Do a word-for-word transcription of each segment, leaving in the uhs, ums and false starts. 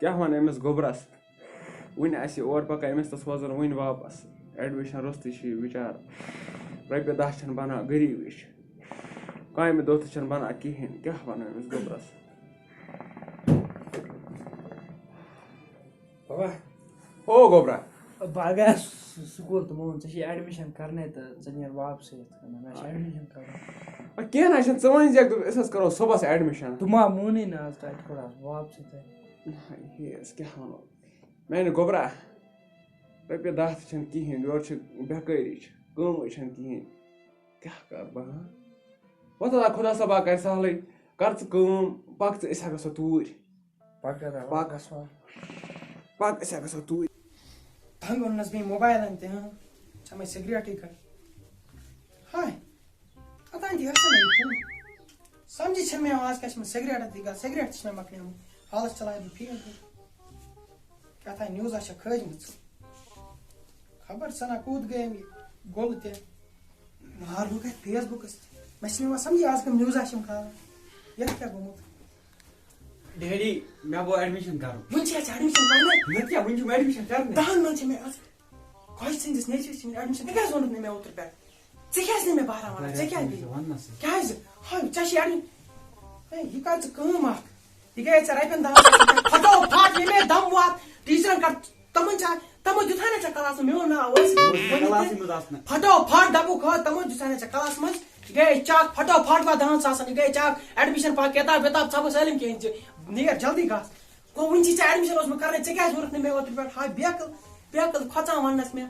کیٛاہ وَنہٕ أمِس گوٚبرَس؟ وٕنہِ آسہِ یہِ اورٕ پَکان، أمِس تہٕ سوزَن وٕنہِ واپَس۔ Admission روٚستُے چھُ یہِ بِچارٕ۔ رۄپیہِ دَہ چھَنہٕ بَنان، غریٖبٕے چھِ۔ کامہِ دۄہ تہِ چھَنہٕ بَنان کِہیٖنۍ۔ کیٛاہ وَنہٕ أمِس گوٚبرَس؟ بابا۔ او گوٚبرا۔ بہٕ گٔیَس سکوٗل تہٕ مےٚ ووٚن، "ژےٚ چھِ admission کَرنَے تہٕ ژٕ نیر واپسٕے یِتھ کٔنۍ، مےٚ چھِ admission کَرُن۔" وۄنۍ کینٛہہ نہ چھُنہٕ، ژٕ ؤنۍ زِ اَکہِ دۄہ، أسۍ حظ کَرو صُبحَس admission۔ تہٕ ما مونُے نہٕ آز تَتہِ کوٚر آز واپسٕے تَتہِ۔ نہ، یہِ أسۍ کیٛاہ وَنو؟ میٛانہِ گوٚبرا، رۄپیہِ دَہ تہِ چھَنہٕ کِہیٖنۍ، یورٕ چھِ بٮ۪کٲری چھِ، کٲمٕے چھَنہٕ کِہیٖنۍ۔ کیٛاہ کَرٕ بہٕ، ہاں؟ وۄنۍ تھوڑا خۄدا صٲبا کَرِ سہلٕے، کَر ژٕ کٲم، پَک ژٕ، أسۍ ہا گژھو توٗرۍ۔ پَک گژھو۔ پَک۔ پَک أسۍ ہا گژھو توٗرۍ۔ تنگ اوٚننَس بیٚیہِ موبایلَن تہِ، ہاں۔ ژےٚ مَے سِگریٹٕے کَڑ۔ ہاے، اوٚتام تہِ ٲس نہٕ مےٚ یہِ فون۔ سَمجھی چھَنہٕ مےٚ یِوان آز کیٛاہ چھِ مےٚ سِگریٹَن تہِ گژھان، سِگریٹ تہِ چھِ مےٚ مۄکلیمٕژ۔ حالَس چلاوٕ بہٕ فیس بُک۔ کیٛاہ تام نِوزا چھےٚ کھٲجمٕژ۔ خبر سنا کوٚت گٔے یِم یہِ گوٚل تہِ۔ نار لوٚگ اَتھ فیس بُکَس۔ مےٚ چھِنہٕ یِوان سَمجھی آز کَم نِوزا چھِ یِم کھالان۔ یَتھ کیٛاہ گوٚمُت؟ ڈیڈی، مےٚ گوٚو admission کَرُن۔ وٕنہِ چھِ اَسہِ admission کَرنَے۔ مےٚ کیٛاہ، وٕنہِ چھُ مےٚ admission کَرنَے۔ دَہَن منٛز چھِ مےٚ آز کۄچہِ سٕنٛدِس نیٚچوِس چھِ مےٚ admission۔ ژےٚ کیٛازِ ووٚنُتھ نہٕ مےٚ اوترٕ پٮ۪ٹھ؟ ژےٚ کیٛازِ نہٕ مےٚ بارہ وَنان؟ ژےٚ کیٛازِ گٔے؟ وَننَسٕے۔ کیٛازِ؟ ہاے، ژےٚ چھِ admission۔ ہے، یہِ کَتھ ژٕ کٲم اَکھ؟ یہِ گٔیے ژےٚ رۄپیَن دَہَن ساسَن پٮ۪ٹھ۔ پھٹو پھٹ، ییٚمے دَم واتھ، ٹیٖچرَن کَر تِمَن چھا، تِمو دیُتھا نہ ژےٚ کلاسَس میون ناو ٲسِتھ؟ مےٚ اوس نہٕ کلاسٕے منٛز آسنہٕ۔ پھٹو پھٹ دَپُکھ ہا، تِمو دیُتھا نہ ژےٚ کلاسَس منٛز؟ یہِ گٔیے چَک، پھٹو پھٹ واتھ دَہَن ساسَن، یہِ گٔیے چَک، admission پَکھ، کِتاب وِتاب ژھاپہٕ سٲلِم کینٛہہ، ژٕ نیر جلدی گژھ۔ گوٚو وٕنہِ چھی ژےٚ admission اوسمُت کَرنَے، ژےٚ کیٛازِ ووٚنُتھ نہٕ مےٚ اوترٕ پٮ۪ٹھ؟ ہاے بیقٕل، بیقٕل کھۄژان وَننَس مےٚ۔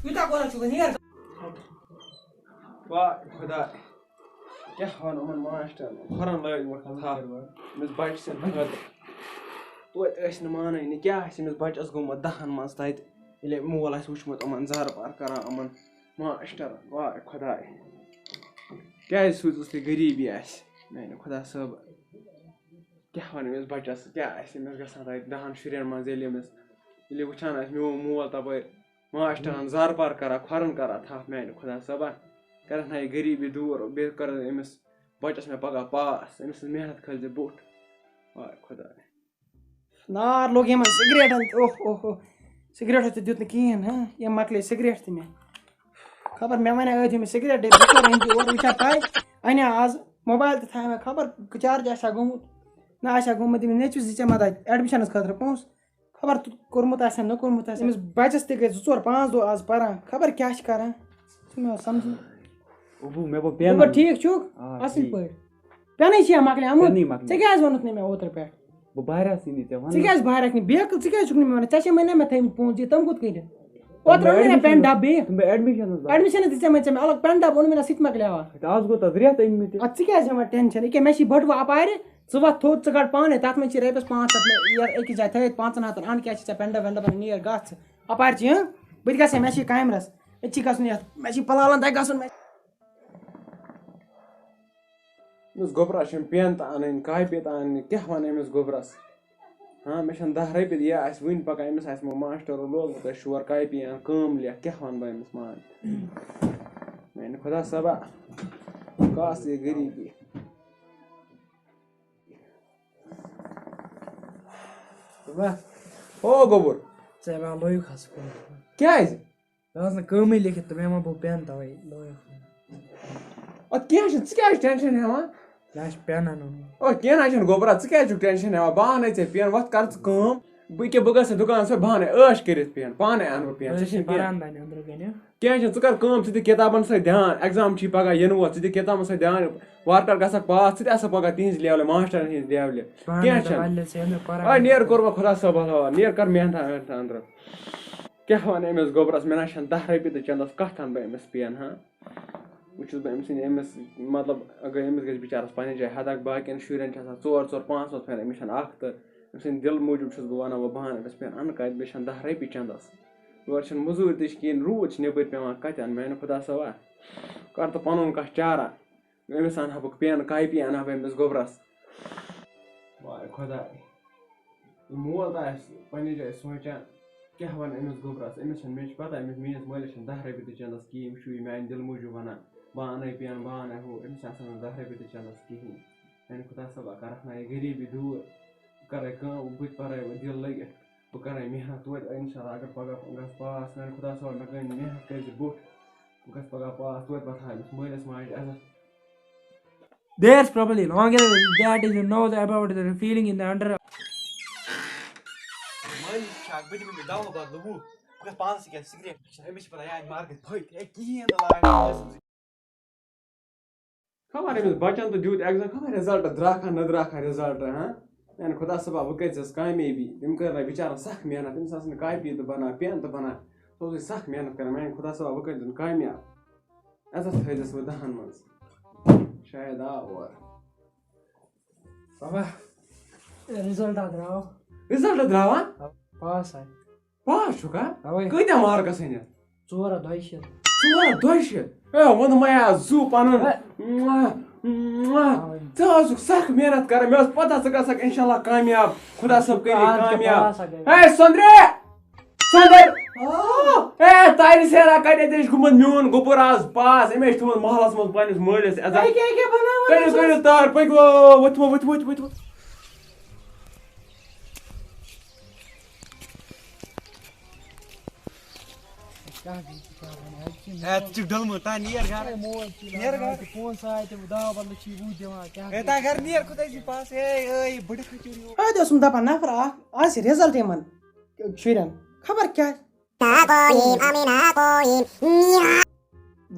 یوٗتاہ کوٗتاہ چھُکھ نیر۔ واے خۄدا، کیٛاہ وَنہٕ یِمَن ماسٹرَن؟ کھۄرَن لٲجمٕژ تھپھ أمِس بَچہٕ سٕنٛدِ خٲطرٕ۔ توتہِ ٲسۍ نہٕ مانٲنی، کیٛاہ آسہِ أمِس بَچَس گوٚمُت دَہَن منٛز تَتہِ، ییٚلہِ أمۍ مول آسہِ وٕچھمُت یِمَن زارٕ پار کَران یِمَن ماسٹرَن۔ واے خۄداے، کیٛازِ سوٗزٕس تُہۍ غریٖبی اَسہِ؟ میٛانہِ خۄدا صٲب، کیٛاہ وَنہٕ أمِس بَچَس، کیٛاہ آسہِ أمِس گژھان تَتہِ دَہَن شُرٮ۪ن منٛز، ییٚلہِ أمِس، ییٚلہِ وٕچھان آسہِ میون مول تَپٲرۍ ماسٹرَن زارٕ پار کَران، کھۄرَن کَران تھپھ، میٛانہِ خۄدا صٲبا، کَرَکھ نا یہِ غریٖبی دوٗر، بیٚیہِ کَرَن أمِس بَچَس مےٚ پَگاہ پاس، أمۍ سٕنٛز محنت کھٲلۍ زِ بوٚٹھ۔ واے خۄداے۔ نار لوٚگ یِمَن سِگریٹَن تہِ، اوہ، اوہ، اوہ۔ سِگریٹَس تہِ دیُت نہٕ کِہیٖنۍ، ہاں؟ یِم مۄکلے سِگریٹ تہِ مےٚ۔ خبر مےٚ وَنیٛا أتھۍ أمِس سِگریٹٕے، بہٕ کَرٕ أمۍ تہِ اورٕ، وٕچھا پَے، اَنیٛا آز موبایل تہِ تھایہِ مےٚ، خبر چارٕج آسہِ ہا گوٚمُت، نہ آسہِ ہا گوٚمُت أمِس نیٚچوِس دِژے مےٚ تَتہِ admissionَس خٲطرٕ پونٛسہٕ۔ خبر تہٕ کوٚرمُت آسہِ ہا، نہ کوٚرمُت آسہِ۔ أمِس بَچَس تہِ گٔے زٕ ژور پانٛژھ دۄہ آز پَران، خبر کیٛاہ چھِ کَران، چھُنہٕ مےٚ سَمجھی۔ ابوٗ، مےٚ گوٚو پین گوٚبُر، اَنُن۔ ٹھیٖک چھُکھ؟ آ، اَصٕل ٹھیٖک۔ پٲٹھۍ۔ پینٕے چھِیا مۄکلیمُت؟ پینٕے مۄکلیمُت۔ ژےٚ کیٛازِ ووٚنُتھ نہٕ مےٚ اوترٕ پٮ۪ٹھ؟ بہٕ بہرس یہِ نہٕ ژےٚ وَنُن۔ ژٕ کیٛازِ بہرکھ نہٕ؟ بیقٕل، ژٕ کیٛازِ چھُکھ نہٕ مےٚ وَنان؟ ژےٚ چھے مےٚ نہ مےٚ تھٲیمٕتۍ پونٛسہٕ دِتھ، تِم کوٚت کٔڑِتھ؟ اوترٕ اوٚن مےٚ نا admission، پٮ۪ن ڈَبہٕ بیٚیہِ۔ تِم بہٕ admissionَس دِژے مےٚ ژےٚ مےٚ الگ پٮ۪ن ڈَبہٕ اوٚن مےٚ نا سُہ تہِ مۄکلیو۔ اَتھ آز گوٚو تَتھ رٮ۪تھ أنۍ مٕتۍ۔ اَدٕ ژٕ کیٛازِ ہٮ۪وان tension؟ ییٚکیٛاہ مےٚ چھِ بٔٹوٕ اَپارِ، ژٕ وۄتھ تھوٚد، ژٕ کَڑ پانَے، تَتھ منٛز چھِ رۄپیَس پانٛژھ ہَتھ مےٚ یَتھ أکِس جایہِ تھٲیِتھ، پانٛژَن ہَتَن اَن کیٛاہ چھِ ژےٚ پٮ۪ن ڈَبہٕ وٮ۪ن ڈَبہٕ اَنٕنۍ، نیر گژھ ژٕ اَپارِ چھِ، ہٕنٛہ؟ بہٕ تہِ گژھٕ ہا، مےٚ چھِ کامہِ رَژھ، أتۍ چھِ گژھُن یَتھ، مےٚ چھِ پَلالَن تَتہِ گژھُن، مےٚ أمِس گوٚبرَس چھِنہٕ پٮ۪ن تہِ اَنٕنۍ، کاپی تہِ اَنٕنۍ، کیٛاہ وَنہٕ أمِس گوٚبرَس؟ ہاں، مےٚ چھَنہٕ دَہ رۄپیہِ تہِ، یہِ آسہِ وٕنہِ پَکان، أمِس آسہِ مےٚ ماسٹَرو لوگمُت اَسہِ شور، کاپی اَن، کٲم لیکھ، کیٛاہ وَنہٕ بہٕ أمِس مان؟ میٛانہِ خۄدا صٲبا، کاسہٕ یہِ غریٖبی۔ بابا۔ او گوٚبُر۔ ژےٚ ما لویُکھ حظ کُن؟ کیٛازِ؟ مےٚ ٲس نہٕ کٲمٕے لیکھِتھ تہٕ مےٚ ما بوو پٮ۪ن تَوَے لویُکھ۔ اَدٕ کینٛہہ چھُنہٕ، ژٕ کیٛازِ چھُکھ tension ہٮ۪وان؟ مےٚ آسہِ پٮ۪ن اَنُن۔ او، کینٛہہ نہ چھُنہٕ گوٚبرا، ژٕ کیٛازِ چھُکھ tension ہٮ۪وان؟ بہٕ اَنَے ژےٚ پٮ۪ن، وۄتھ کَر ژٕ کٲم۔ بہٕ ییٚکیٛاہ، بہٕ گژھٕ دُکانَس پٮ۪ٹھ، بہٕ اَنَے عٲش کٔرِتھ پٮ۪ن، پانَے اَنہٕ بہٕ پٮ۪ن، ژےٚ چھِنہٕ کینٛہہ۔ پَران دَنہِ أنٛدرٕ کَنہِ۔ کینٛہہ چھُنہٕ، ژٕ کَر کٲم، ژٕ دِ کِتابَن سۭتۍ دھیان، exam چھی پَگاہ یِنہٕ وول، ژٕ دِ کِتابَن سۭتۍ دھیان، وارٕ کارٕ گژھکھ pass، ژٕ تہِ آسَکھ پَگاہ تِہِنٛزِ levelہِ، ماشٹرَن ہِنٛزِ levelہِ۔ پانہٕ کینٛہہ دَپان چھُنہٕ۔ لے ژٕ أنٛدرٕ پَران۔ آ، نیر کوٚر وۄنۍ خۄدا صٲبَس حوالہٕ، نیر کَر محنتھا وحنتھا أنٛدرٕ۔ کیٛاہ وَنہٕ أمِس گوٚبرَس، مےٚ نہ چھَنہٕ دَہ رۄپیہِ تہِ چَندَس، کَتھ اَنہٕ بہٕ أمِس پٮ۪ن، ہاں؟ وۄنۍ چھُس بہٕ أمۍ سٕنٛدِ، أمِس، مطلب، اگر أمِس گژھِ بِچارَس پَنٕنہِ جایہِ حدک، باقیَن شُرٮ۪ن چھِ آسان ژور ژور پانٛژھ پانٛژھ پٮ۪ن، أمِس چھَنہٕ اَکھ تہٕ أمۍ سٕنٛدِ دِلہٕ موٗجوٗب چھُس بہٕ وَنان، وۄنۍ بہٕ اَنہٕ أمِس پٮ۪ن، اَنہٕ کَتہِ، مےٚ چھَنہٕ دَہ رۄپیہِ چَندَس۔ یورٕ چھَنہٕ مٔزوٗرۍ تہِ چھِ کِہیٖنۍ، روٗد چھِ نیٚبٕرۍ پٮ۪وان، کَتہِ اَنہٕ؟ میٛانہِ خۄدا صٲبا، کَر تہٕ پَنُن کانٛہہ چارہ، أمِس اَنہٕ ہا بہٕ پٮ۪ن، کاپی اَنہٕ ہا بہٕ أمِس گوٚبرَس۔ واے خۄداے۔ یہِ مول تہٕ آسہِ پننہِ جایہِ سونٛچان، کیٛاہ وَنہٕ أمِس گوٚبرَس؟ أمِس چھَنہٕ، مےٚ چھِ پَتہ، أمِس، میٛٲنِس مٲلِس چھَنہٕ دَہ رۄپیہِ تہِ چَندَس کِہیٖنۍ۔ یہِ چھُ یہِ میٛانہِ دِلہٕ موٗجوٗب وَنان، بہٕ اَنَے پٮ۪ن، بہٕ اَنَے ہُہ۔ أمِس چھِ آسان دَہ رۄپیہِ تہِ چَندَس کِہیٖنۍ۔ میٛانہِ خۄدا صٲبا، کَرَکھ نا یہِ غریٖبی دوٗر۔ بہٕ کَرَے کٲم، بہٕ تہِ پَرَے وۄنۍ دِل لٔگِتھ۔ بہٕ کَرَے محنت توتہِ، اِنشاء اللہ، اگر پَگاہ گژھٕ پاس، میٛانہِ خۄدا صٲبَن مےٚ کٔرۍ محنت کٔرۍ زِ بوٚٹھ، بہٕ گژھٕ پَگاہ پاس، توتہِ پَتہٕ ہاوِ مٲلِس ماجہِ عزت۔ There's probably longer that is knows about the feeling in the under. مٲلِس چھِ اَکھ، بہٕ دِمہٕ أمِس دَوا بدلہٕ وُہ، بہٕ گژھٕ پانَس سۭتۍ کیٛاہ سِگریٹ، أمِس چھِ پَتہ یاد مارکٕس پھٔٹۍ، ہے کِہیٖنۍ نہٕ لاگان۔ خبر أمِس بَچَن تہٕ دیُت exam، خبر result درٛاکھا نہ درٛاکھا result، ہاں؟ میٛانہِ خۄدا صٲبا، وۄنۍ کٔرۍ زٮ۪س کامیٲبی۔ تٔمۍ کٔر نہ بِچارَن سَخ محنت، تٔمِس آسہٕ نہٕ کاپی تہٕ بَنان، پٮ۪ن تہٕ بَنان۔ سُہ اوس سَخ محنت کَران، میٛانہِ خۄدا صٲبا، وۄنۍ کٔرۍ زٮ۪ن کامیاب۔ عزت تھٲیزٮ۪س وۄنۍ دَہَن منٛز۔ شاید آو اورٕ۔ بابا، result آ درٛاو۔ Result درٛاوا؟ پاس آے۔ پاس چھُکھا؟ اَوَے۔ کۭتیٛاہ مارکٕس أنِتھ؟ ژور ہَتھ دۄیہِ شیٖتھ۔ ژور ہَتھ دۄیہِ شیٖتھ؟ اے، ووٚنمَے آ، زُو پَنُن۔ اَوَے۔ ژٕ ٲسٕکھ سَخ محنت کَران، مےٚ ٲس پَتہ ژٕ گژھکھ اِنشاءاللہ کامیاب، خۄدا صٲب کٔرِنۍ آز کیٛاہ کامیاب۔ پاس آ گٔے۔ اے، سۄندرے! سۄندر! آ! اے، تَرِ سیرا کَتہِ، اَتہِ چھُ گوٚمُت میون گوٚبُر آز پاس، أمۍ ہے چھُ تھوٚمُت محلَس منٛز پنٛنِس مٲلِس عزت۔ اے، کیٛاہ، کیٛاہ بَناوان کٔرِو، چھُس؟ کٔرِو تار، پٔکِو، ؤتھِو، ؤتھِو، ؤتھِو، ؤتھِو۔ کیٛاہ گوٚو؟ ژٕ کیٛاہ وَنان؟ اَتہِ چھِ اَتہِ چھُ ڈوٚلمُت، تا نیر گرٕ۔ اے موج چھِ نیر لاگان، گرٕ۔ اَتہِ فون سا اَتہِ دَہ بَدلہٕ چھِ یہِ وُہ دِوان، کیٛاہ اے، گوٚو؟ تا گرٕ نیر، کوٗتاہ چھِ پاس؟ اے، اے، بٕڈٕ کھٔتِو یور۔ اَتہِ اوسُم دَپان نفر اَکھ، آز چھِ result یِمَن شُرٮ۪ن، خبر کیٛاہ۔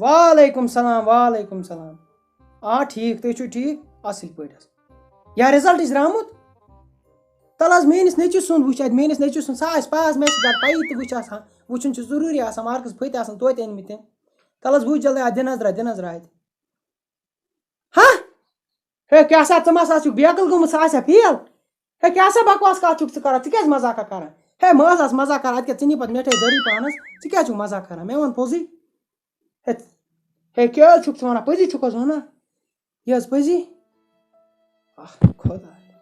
وعلیکم سلام، وعلیکم سلام۔ آ، ٹھیٖک، تُہۍ چھِو ٹھیٖک؟ اَصٕل پٲٹھۍ حظ۔ یا result چھِ درٛامُت؟ تَلہٕ حظ میٛٲنِس نیٚچوٗ سُنٛد وٕچھ اَتہِ، میٛٲنِس نیٚچوٗ سُنٛد، سُہ آسہِ پاس، مےٚ چھِ گۄڈٕ پَیی تہٕ وٕچھ آسان، وٕچھُن چھُ ضروٗری آسان، مارکٕس پھٔتۍ آسان توتہِ أنۍمٕتۍ تٔمۍ۔ تَلہٕ حظ وٕچھ جلدی اَتھ، دِ نظرا، دِ نظرا اَتہِ۔ ہا؟ ہے، کیٛاہ سا ژٕ ما سا چھُکھ بیقٕل گوٚمُت، سُہ آسیا fail؟ ہے، کیٛاہ سا بکواس کَتھ چھُکھ ژٕ کَران؟ ژٕ کیٛازِ مذاقہ کَران؟ ہے، مہ حظ آس مذاق کَران، اَتہِ کیٛاہ ژٕ نہِ پَتہٕ مِٹھٲے دٔری پانَس؟ ژٕ کیٛازِ چھُکھ مذاق کَران؟ مےٚ وَن پوٚزُے۔ ہے، ہے، کیٛاہ حظ چھُکھ ژٕ وَنان؟ پٔزی چھُکھ حظ وَنان؟ یہِ حظ پٔزی؟ آہ، خۄداے۔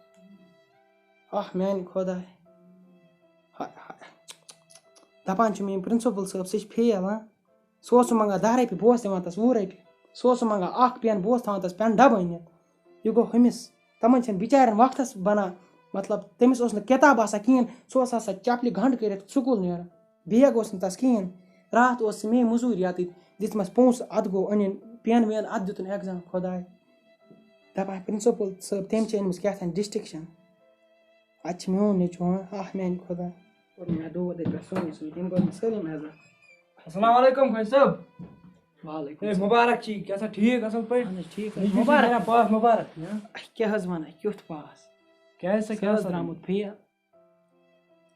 آہ، میٛانہِ خۄداے۔ ہاے، ہاے۔ دَپان چھُ میٛٲنۍ principal صٲب، سُہ چھُ fail، ہاں۔ سُہ اوس سُہ منٛگان دَہ رۄپیہِ، بہٕ اوسُس دِوان تَس وُہ رۄپیہِ۔ سُہ اوس سُہ منٛگان اَکھ pen، بہٕ اوسُس تھاوان تَس pen ڈَبہٕ أنِتھ۔ یہِ گوٚو ہُمِس۔ تِمَن چھَنہٕ بِچارٮ۪ن وقتَس بَنان، مطلب، تٔمِس اوس نہٕ کِتاب آسان کِہیٖنۍ، سُہ اوس آسان چَپلہِ گَنٛڈ کٔرِتھ سکوٗل نیران۔ Bag اوس نہٕ تَس کِہیٖنۍ۔ راتھ اوس سُہ مے مٔزوٗرۍ یَتٕتھۍ، دِژمَس پونٛسہٕ، اَتھ گوٚو أنِن pen وین، اَتھ دیُتُن exam، خۄداے۔ دَپان principal صٲب، تٔمۍ چھِ أنۍمٕژ کیٛاہ تام distinction۔ اَتہِ چھِ میون نیٚچوٗ، ہاں، آہ میٛانہِ خۄدا۔ کوٚر مےٚ دود اَتہِ پٮ۪ٹھ سورُے سۭتۍ، تٔمۍ کوٚر مےٚ سٲلِم عزت۔ السلام علیکم، خۄش صٲب۔ وعلیکم ہے، السلام۔ مُبارک چھی، کیٛاہ سا ٹھیٖک، اَصٕل پٲٹھۍ؟ اہن حظ، ٹھیٖک حظ۔ نیٚچوٗ چھُ مُبارک۔ نیران پاس مُبارک۔ ہہ؟ اَسہِ کیٛاہ حظ وَنان، کیُتھ پاس؟ کیٛازِ سا، سُہ کیٛاہ حظ سا؟ درٛامُت fail۔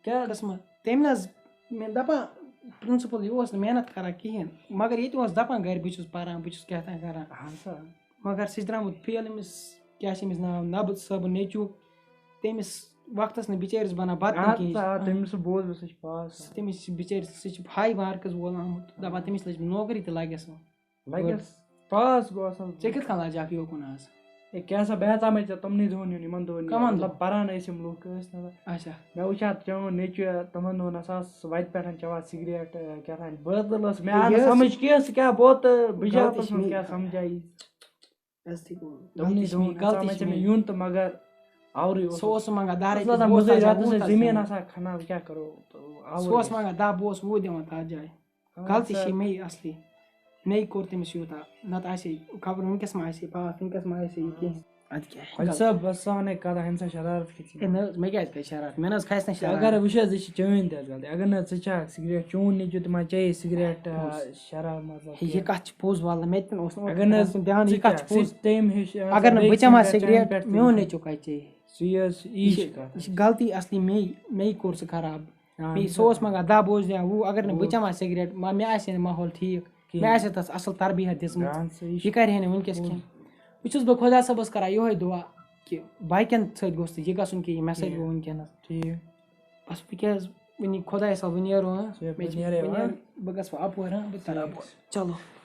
کیٛاہ؟ قٕسمت۔ تٔمۍ نہ حظ، مےٚ دَپان، principal یہِ اوس نہٕ محنت کَران کِہیٖنۍ، مگر ییٚتہِ اوس دَپان گَرِ، بہٕ چھُس پَران، بہٕ چھُس کیٛاہ تام کَران۔ اہن سا۔ مگر سُہ چھُ درٛامُت fail، أمِس کیٛاہ چھِ أمِس ناو، نَبہٕ صٲبُن نیٚچوٗ، تٔمِس وقتَس نہٕ بِچٲرِس بَنان بَتہٕ تہِ اہن کِہیٖنۍ۔ سا، آ، تٔمِس سُہ بوز، سُہ چھُ پاس۔ سُہ تٔمِس چھِ بِچٲرِس، سُہ چھُ high marks وول آمُت، دَپان تٔمِس لٔج نوکری تہِ لَگٮ۪س وۄنۍ۔ لَگٮ۪س۔ گوٚو۔ پاس گوٚو اَصٕل۔ ژےٚ کِتھ کٔنۍ لَجہِ اَکھ یوکُن آز؟ ہے، کیٛاہ سا، بہٕ ہٮ۪ژامَے ژےٚ تِمنٕے دۄہَن یُن، یِمَن دۄہَن یُن۔ کَمَن مطلب، دۄہَن؟ پَران ٲسۍ یِم لُکھ، ٲسۍ نہٕ۔ اچھا۔ مےٚ وٕچھ اَتھ چون نیٚچوٗ، تِمَن دۄہَن ہسا اوس سُہ وَتہِ پٮ۪ٹھ چٮ۪وان سِگریٹ، کیٛاہ تام بٲتٕل ٲس۔ مےٚ آے نہٕ یہِ حظ سَمٕجھ کینٛہہ، سُہ کیٛاہ بٲتل، بہٕ چھُس غلطی آپَس چھِ منٛز مےٚ کیٛاہ کَرٕنۍ۔ سَمجھا یہِ۔ عزتی گوٚو۔ تِمنٕے غلطی چھِ دۄہَن مےٚ ہسا کَرٕنۍ۔ یُن تہٕ مگر آورٕے اوس۔ سُہ اوس منٛگان دَہ رۄپیہِ، سُہ ہسا بہٕ اوسُس مُزٲرۍ دَپان راتَس وُہ ٲسۍ تَس زٔمیٖن دِمہٕ۔ آسان کھنان، وۄنۍ کیٛاہ کَرو؟ تہٕ آورٕے سُہ اوس اوس۔ منٛگان دَہ، بہٕ اوسُس وُہ دِوان تَتھ جایہِ۔ اہن غلطی سا۔ چھِ مےٚ اصلی۔ مےٚ کوٚر تٔمِس یوٗتاہ، نَتہٕ آسہِ ہے خبر وٕنکیٚس ما آسہِ ہے پاس، وٕنکیٚس ما آسہِ ہے یہِ کینٛہہ۔ اَدٕ کیٛاہ؟ خۄجہِ صٲب، بہٕ ٲسٕس سا وَنان کَتھ اَکھ، أمۍ سا شرارت کھٔژ یہِ۔ ہے نہ حظ، مےٚ کیٛازِ کھژِ شرارت؟ مےٚ نہ حظ کھژِ نہٕ شرارت۔ اگر وٕچھ حظ، یہِ چھِ چٲنۍ تہِ حظ غلطی۔ اگر نہٕ حظ ژٕ چاکھ سِگریٹ، چون نیٚچوٗ تہِ ما چیٚیہِ سِگریٹ، آ، شراب مطلب ہے، یہِ کینٛہہ۔ کَتھ چھِ پوٚز وَلہٕ، مےٚ تہِ نہٕ اوس نہٕ اگر نہٕ حظ اوس نہٕ دھیان، ژٕ یہِ کَتھ چھِ چاکھ، پوٚز؟ ژٕ تٔمۍ ہیٚچھ، اگر نہٕ ژٕ بہٕ چٮ۪مہٕ ہا چٲنۍ سِگریٹ، پٮ۪ٹھ تہِ میون ہیٚچھ۔ نیٚچوٗ کَتہِ چیٚیہِ؟ سُے حظ، یی یہِ چھِ چھِ، کَتھ۔ یہِ چھِ غلطی اصلی مے، مے کوٚر سُہ خراب۔ اہن مے سا۔ سُہ اوس منٛگان دَہ، بہٕ اوسُس دِوان وُہ، اگر نہٕ بہٕ وُہ۔ چٮ۪مہٕ ہا سِگریٹ، ما-، مےٚ آسہِ ہے نہٕ ماحول ٹھیٖک، کِہیٖنۍ۔ مےٚ آسہِ ہے تَس اَصٕل تربیت دِژمٕژ، اہن سا، یہِ چھُ یہِ کَرِ ہے نہٕ وٕنکیٚس پوٚز۔ کینٛہہ۔ بہٕ چھُس بہٕ خۄدا صٲبَس کَران یِہوٚے دُعا کہِ باقیَن سۭتۍ گوٚژھ نہٕ یہِ گژھُن کینٛہہ، یہِ مےٚ سۭتۍ ٹھیٖک۔ گوٚو وٕنکیٚنَس۔ ٹھیٖک۔ بَس وۄنۍ کیٛاہ حظ، وٕنی خۄداے سا، وۄنۍ نیرو، ہاں۔ ژٕ یَپٲرۍ مےٚ چھِ، نیرے، وۄنۍ ہاں؟ نیرٕ، بہٕ گژھٕ وۄنۍ اَپٲرۍ، ہاں، بہٕ تَرٕ ٹھیٖک۔ اَپٲرۍ۔ چلو۔